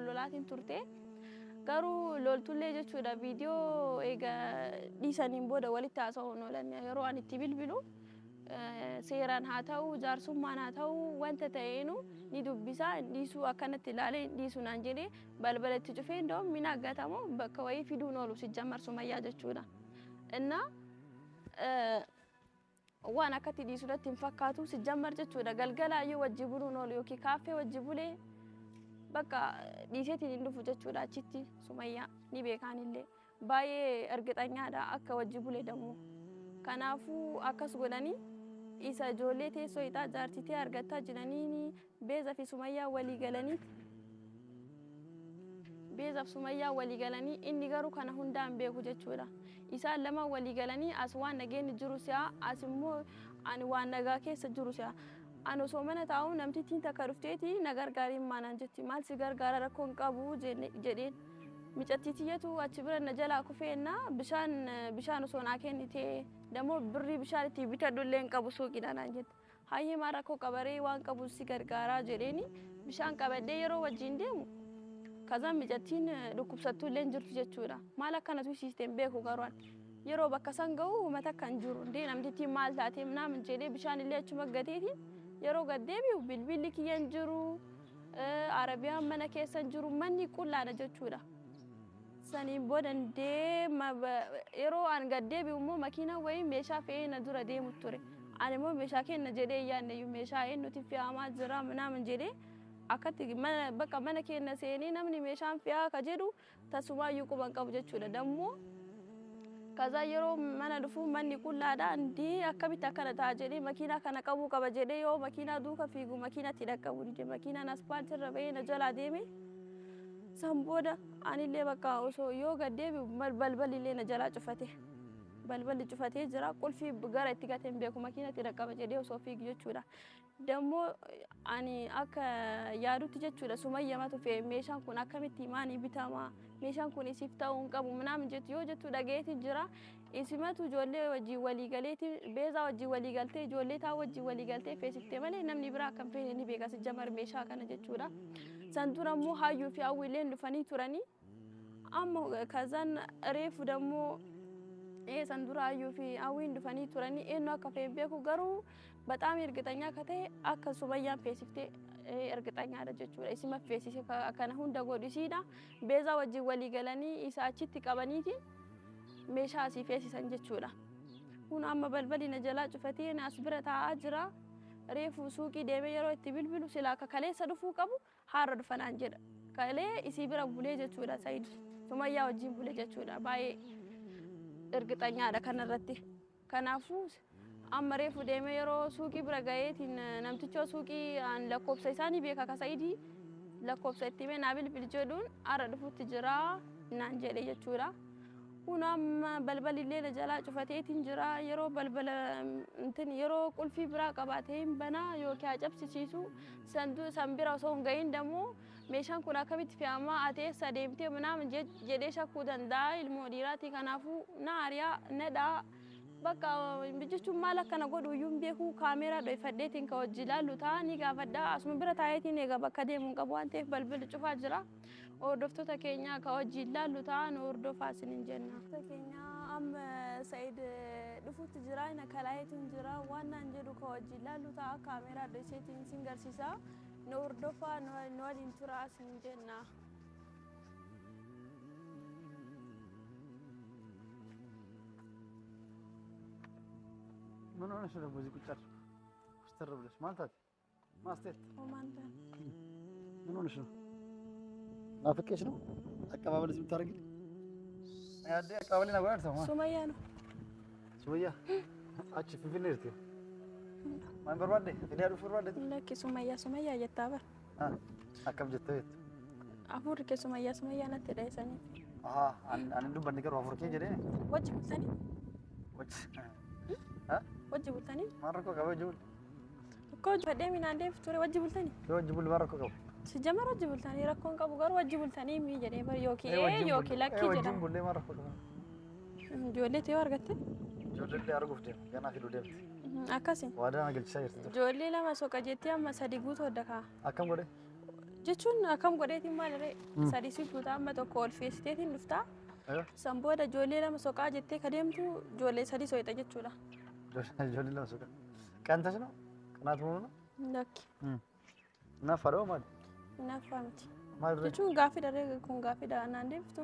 lollolaatiin turte. Garuu loltullee jechuudha viidiyoo eega dhiisaniin booda walitti haasa'uun oolan yeroo ani itti bilbilu seeraan haa ta'u jaarsummaan haa ta'u wanta ta'eenu ni dubbisa hin dhiisuu akkanatti ilaalee hin dhiisu naan jedhee balbala itti cufee nda'u mina aggatamu bakka wayii fiduun oolu sijjammar Sumayyaa jechuudha. Innaa waan akkatti dhiisu irratti hin fakkaatu sijjammar jechuudha galgalaayyuu wajji buluun oolu yookiin kaaffee wajji bulee bakka dhiiseetiin hin dhufu jechuudha achitti Sumayyaa ni beekaanillee baay'ee ergixanyaadha akka wajji bule dammoo. Kanaafuu akkas godhanii isa ijoollee teessoo hixaa jaartitee argattaa jiranii Beeza fi Sumayyaa walii galanii Beezaaf Sumayyaa walii galanii inni garuu kana hundaa hin beeku jechuudha. Isaan lama walii galanii as waan nageenyi jiru si'a as immoo ani waan nagaa keessa jiru si'a. Ani osoo mana taa'u namtittiin takka dhufteeti na gargaariin maanaan jetti maal si gargaara rakkoo hin qabu jedheen. Micattii tiyyatu achi bira na jalaa kufeenna bishaan bishaan osoo naa kennitee dammoo birrii bishaan itti bitadhu illee hin qabu suuqiidha naan jette. Hayyee maal rakkoo qabaree waan qabu si gargaaraa jedheeni bishaan qabadhee yeroo wajjin deemu kazaan micattiin dhukkubsattuu illee hin jirtu jechuudha. Maal akkana tusiiste hin beeku garuu ani. Yeroo bakka san ga'u uummata akka hin jiru. Ndee namtittiin maal taatee minaamin jedhee bishaan illee achuma gateetiin yeroo gad deebi'u bilbilli kiyya hin jiru. Arabiyaan mana keessa hin jiru manni qullaadha jechuudha. Saniin booda ndee yeroo an gad deebi'u immoo makiinaan wayii meeshaa fe'ee na dura deemu ture. Ani immoo meeshaa kenna jedhee hin yaadne iyyuu meeshaa eenyuti fe'amaa jira minaamin jedhee akkatti mana bakka mana keenya seenee namni meeshaan fe'aa ka jedhu tasumaayyuu quban qabu jechuudha. Dammoo kazaa yeroo mana dhufu manni qullaadha ndee akkamitti akkana ta'a jedhee makiinaa kana qabuu qaba jedhee yoo makiinaa duuka fiigu makiinatti dhaqqabu dide makiinaan aspaaltirra ba'ee na jalaa deeme. San booda anillee bakka osoo yoo gad deebi'u balballi illee na jalaa cufate. Balballi cufatee jira qulfii gara itti gate hin beeku makiinatti dhaqqaba jedhee osoo fiigu jechuudha. Dammoo ani akka yaadutti jechuudha Sumayyamatu fe'e meeshaan kun akkamitti maanii bitama meeshaan kun isiif ta'uu hin qabu minaamin jettu yoo jettu dhagayeetiin jira. Isimatu ijoollee wajjin walii galeeti Beezaa wajjin walii galtee ijoollee taa wajjin walii galtee feesiftee malee namni biraa akka hin feene ni beeka sijjamar meeshaa kana jechuudha. San dura immoo Hayyuu fi Hawwiileen dhufanii turanii amma kazan reefu dammoo san dura Hayyuu fi Hawwiin dhufanii turanii eenyu akka fe'e beeku garuu በጣም እርግጠኛ akka ta'e akka Sumayyaan feesiftee ergixanyaadha jechuudha. Isima feesise kana hunda godhu isiidha. Beezaa wajjin walii galanii isa achitti qabaniitiin meeshaa asii feesisan jechuudha. Kun amma balballi na jalaa cufatee na as bira taa'aa jira. Reefu suuqii deemee yeroo itti bilbilu sila akka kaleessa dhufuu qabu haara dhufanaan jedha. Kalee isii bira bulee jechuudha Sayid. Sumayyaa wajjin bule jechuudha. Baay'ee ergixanyaadha kanarratti. Kanaafuu amma reefu deemee yeroo suuqii bira ga'eetiin namtichoo suuqii an lakkoofsa isaanii beeka ka Sayidii lakkoofsa itti himee naa bilbil jedhuun har'a dhufutti jira naan jedhe jechuudha. Kun amma balballi illee na jalaa cufateetiin jira yeroo balbala intin yeroo qulfii biraa qabaatee hin banaa yookiin haa cabsisiisu san bira osoo hin ga'iin dammoo meeshaan kun akkamitti fe'amaa ati eessa deemtee minaamin jedhee shakkuu danda'a ilmoo dhiiraati kanaafuu na ari'aa na dha'a. Bakka jechuun maal akkana godhu iyyuu hin beeku kaameeraa dhoyfadheetiin ka wajji ilaallu ta'a ni gaafadha asuma bira taa'eetiin eega bakka deemu hin qabu waan ta'eef balballi cufaa jira. Hordoftoota keenya ka wajji ilaallu ta'a nu hordofaa isiniin jenna. Hordoftoota keenya amma Sayid dhufutti jira na kalaayeetiin jira waan naan jedhu ka wajji ilaallu ta'a kaameeraa dhoyseetiin isin garsiisa nu hordofaa nu waliin turaa isiniin jenna. ምን ሆነሽ ነው እዚህ ቁጭ ያልሽው? ኮስተር ብለሽ ማለት ማስቴት ምን ሆነሽ ነው? ናፍቄሽ ነው? አቀባበል እዚህ የምታደርጊው? ያዴ አቀባበል ነው አይደል? ሱመያ ነው። ሱመያ አቺ ፊንፊኔ እርቲ ማን በርባዴ ፊንፊኔ በርባዴ ለኪ ሱመያ ሱመያ የታበር akkam jettee jettu? Afur kee Sumayyaa Sumayyaa natti dheessanii. Ahaa ani dubbanni garuu afur kee jedhee. Wajji bultanii? Wajji. Wajji bultanii? Maal rakkoo qaba wajji bulle? Rakkoo hojii fadhee minaan deemtu ture wajji bultanii? Yoo wajji bulle maal rakkoo qaba? Si jamar wajji bultanii rakkoon qabu garuu wajji bultanii mii jedhee bar yookiin ee yookiin lakkii jedhama. Wajjin bullee maal rakkoo qaba? Ijoollee ta'ee argatte? Ijoollee illee arguuf deema ganaa fiduu deemti. Akkasi. Waadaa na galchisaa jirti ture. Ijoollee lama soqa jettee amma sadi guutuu hodda kaa. Akkam godhe? Jechuun akkam godheetiin maal ree sadii si fuutaa amma tokko ol feesiteetiin dhuftaa. San booda ijoollee lama soqaa jettee ka deemtu ijoollee sadii soqxa jechuudha. Ijoollee lama soqaa. ቀንተሽ ነው? ቅናት መሆኑ ነው? Lakki. እና ፈረው ማለት Hinaaffaa miti. ማለት Jechuun gaaffii daree kun gaaffii naan deebiftu.